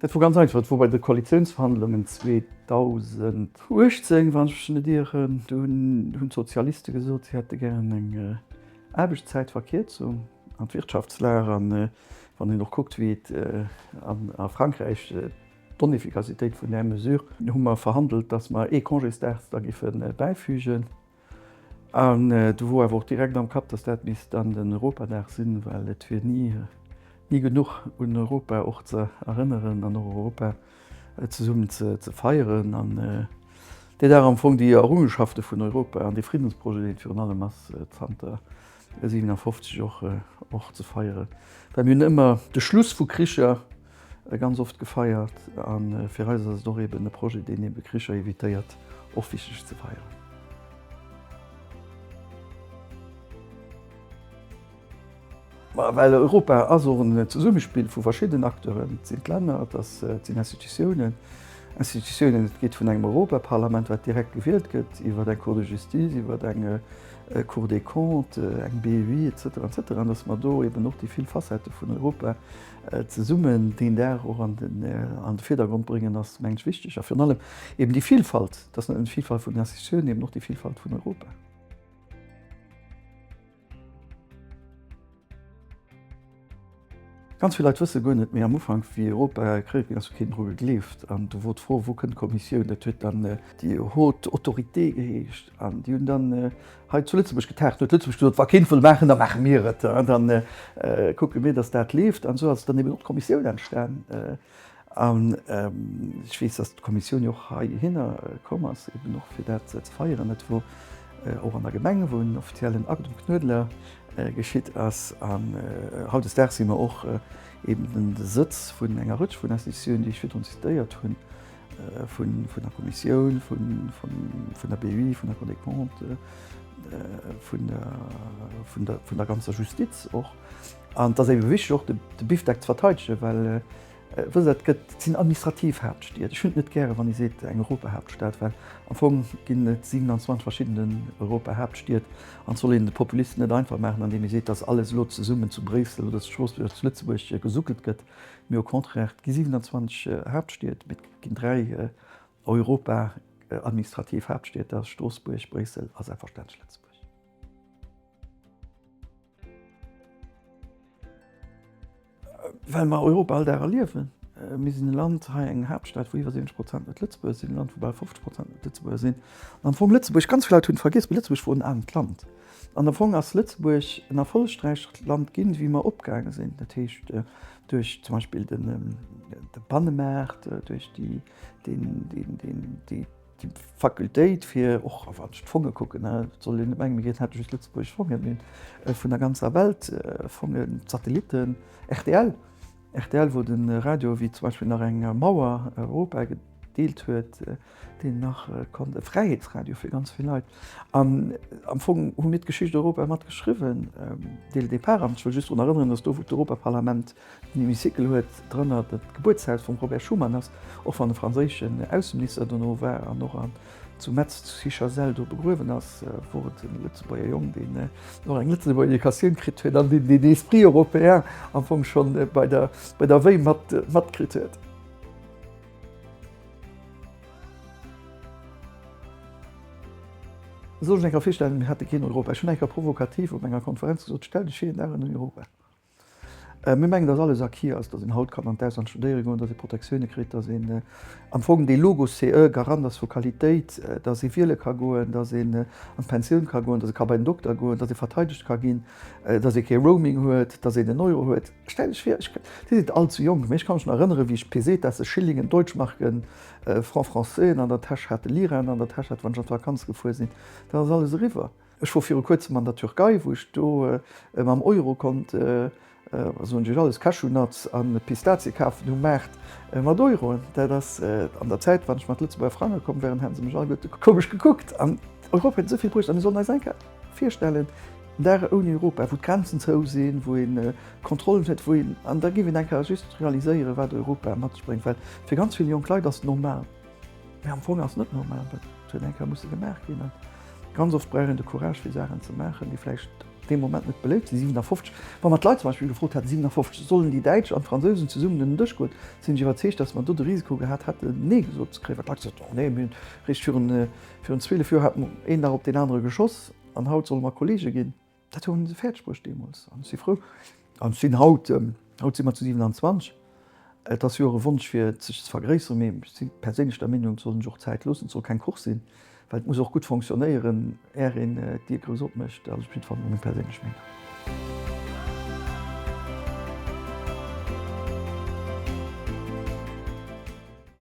Dat wor ganz einfach, et wor bei de Koalitiounsverhandlungen 2018, wann ech mech net ieren, do hunn d'Sozialiste gesot, si hätte gären eng Aarbechtszäitverkierzung an d'Wirtschaftslag. An wann een och kuckt, wéi et a Frankräich d'Onefficacitéit vun där Mesure, hu mer verhandelt, datt mer ee Congésdag da géife bäifügen. An do wor awer och direkt am Kapp, datt dat misst dann den Europadag sinn, well et wier ni, ni genuch un Europa och ze erënneren an och Europa zesummen ze feieren. An dee Dag am Fong déi Errungenschafte vun Europa an dee Friddensprojet, deen et virun allem ass zanter 57 och, och ze feieren. Well mir hunn ëmmer de Schluss vu Kricher ganz oft gefeiert a fir eis ass et och eben e Projet, deen ebe Kricher evitéiert, och wichteg ze feieren. Well Europa ass och en Zesummespill vu verschiddenen Acteuren. Et sinn d'Länner, et ass, et sinn Institutiounen. Institutiounen, et geet vun engem Europaparlament, wat direkt gewielt gëtt, iwwer eng Cour de justice, iwwer eng Cour des comptes, eng BUI, et cetera, et cetera, an datt mer do eben och déi vill Facettë vun Europa zesummen deen Dag och an de Virdergrond bréngen, ass, mengen ech, wichteg. A virun allem eben déi Vielfalt, dass net nëmmen d'Vielfalt vun den Institutiounen, eben och déi Vielfalt vun Europa. Ganz vill Leit wësse guer net méi am Ufank, wéi Europa kreéiert ginn ass, huet keen dru gegleeft. An du wor d'Fro, wou kënnt d'Kommissioun? Dat huet dann déi Haute Autorité geheescht. An déi hunn dann Hei zu Lëtzebuerg getagt, huet Lëtzebuerg gesot, wa keen wëll maachen, da maache mir et, dann kucke mir, datt dat leeft. An esou ass dann eben och d'Kommissioun entstan. An ech weess, datt d'Kommissioun jo och heihinner komm ass, eben och fir dat ze feieren. Dat wor och an der Gemeng, wou en offiziellen Akt um Knuedler geschitt ass. An hautdesdaags si mer och eben de Sëtz vun enger Rëtsch vun Institutiounen, déi ech virdrun zitéiert hunn. Vun der Kommissioun, vun der BUI, vun der Cour des Comptes, vun der ganzer Justiz och. An et ass ebe wichteg och de Bifdeck ze verteidegen, well wësst Der, et gëtt, et sinn administrativ Haaptstied. Ech hunn et net gäre wann ee seet eng Europahaaptstad, well am Fong ginn et 27 verschiddenen Europahaaptstied an et soll een de Populisten net einfach maachen, andeem ee seet, datt alles elo zesummen zu Bréissel oder zu Stroossbuerg oder zu Lëtzebuerg gesuckelt gëtt. Mee au contraire, et gi 27 Haaptstied, mee et ginn 3 Europa-administrativ Haaptstied, dat ass Stroossbuerg, Bréissel a selbstverständlech Lëtzebuerg. Well mer Europa all Dag erliewen. Mir sinn e Land, hei eng Haaptstad, wou iwwer 70 Prozent net Lëtzebuerger sinn, e Land, wou bal 50 Prozent net Lëtzebuerger sinn. An am Fong Lëtzebuerg, ganz vill Leit hunn et vergiess, mee Lëtzebuerg wor en aarmt Land. An am Fong ass Lëtzebuerg en erfollegräicht Land ginn, wéi mer opgaange sinn. Dat heescht duerch zum Beispill de Bannemaart, duerch déi Fakultéit fir och, wann ech d'Fonge kucken, et soll een net mengen, mir hätte just lëtzebuergesch Fongen, mee vun der ganzer Welt Fongen, d'Satellitten, rtl. Rtl, wou de Radio wéi zum Beispill nach eng Mauer Europa gedeelt huet, deen nach konnt, e Fräiheetsradio fir ganz vill Leit. An am Fong hu mir d'Geschicht Europa mat geschriwwen dès le départ. An ech wëll just drun erënneren, datt do, wou d'Europaparlament den Hémicycle huet, drënner dat Gebuertshaus vum Robert Schuman ass, och wann e franséischen Ausseminister dono war an och an zu Metz zu Chazelles do begruewen ass, wor et e Lëtzebuerger Jong, deen och eng Lëtzebuerger Educatioun kritt huet an deen deen Esprit européen am Fong schonn bei der bei der Wéi mat matkritt huet. Soll ech eng Kéier virstellen, mir hätte keen Europa. Ech hunn eng Kéier provokativ op enger Konferenz gesot, Stell dech vir, een Dag ouni Europa. Mir mengen, dass alles acquis ass, dass een haut kann an d'Ausland studéiere goen, dass ee Protektioune kritt, dass een am Fong dee Logo CE Garant ass vu Qualitéit, dass ee wiele ka goen, dass een an d'Pensioun ka goen, dass ee ka bei den Dokter goen, dass ee verteidegt ka ginn, dass ee kee Roaming huet, dass een en Euro huet. Stell dech vir, ech, Dir sidd all ze jonk, mee ech ka mech nach erënneren, wéi ech Pesetas, Schillingen, Deutschmarken, Francs françaisen an der Täsch hat, Liraen an der Täsch hat, wann ech an d'Vakanz gefuer sinn. Dat ass alles eriwwer. Ech wor viru kuerzem an der Türkei, wou ech do mam Euro konnt, soen ech iech alles, Cashewnuts a Pistazie kafen um Maart mat Euroen. Dat ass an der Zäit, wann ech mat Lëtzebuerger Frange komm wären, hätten se mech alleguerte komesch gekuckt. An Europa huet esou vill bruecht a mir sollen eis eng Kéier virstellen, en Dag ouni Europa, wou d'Grenzen zou sinn, wou ee Kontrollen huet, wou een, an da géif een eng Kéier just realiséieren, wat Europa mat sech bréngt. Well fir ganz vill jonk Leit ass et normal. Mee am Fong ass et net normal, wat huet eng Kéier musse gemaach ginn. A ganz oft brauch een de Courage fir Saachen ze maachen, déi vläicht. dee Moment net beléift sinn, 57. Wa mer d'Leit zum Beispill gefrot hätten, 57, sollen déi Däitsch an d'Fransousen zesummen un den Dësch goen, sinn ech iwwerzeegt, datt mer do de Risiko gehat hätten, Nee gesot ze kréien, well d'Leit gesot hunn, oh nee, mir hunn eréischt virun, virun 12 Joer hat een nach op deen anere geschoss an haut solle mer Kollege ginn. Dat hu se fäerdeg bruecht deemools an ech si frou. An ech sinn haut, haut si mer zu 27, et ass jo och e Wonsch fir sech ze vergréisseren, mee ech si perséinlech der Meenung, et soll een sech och Zäit loossen, et soll keng Course sinn, well et muss och gutt fonctionnéieren, är een d'Dier grouss opmécht. Also op jidde Fall meng perséinlech Meenung.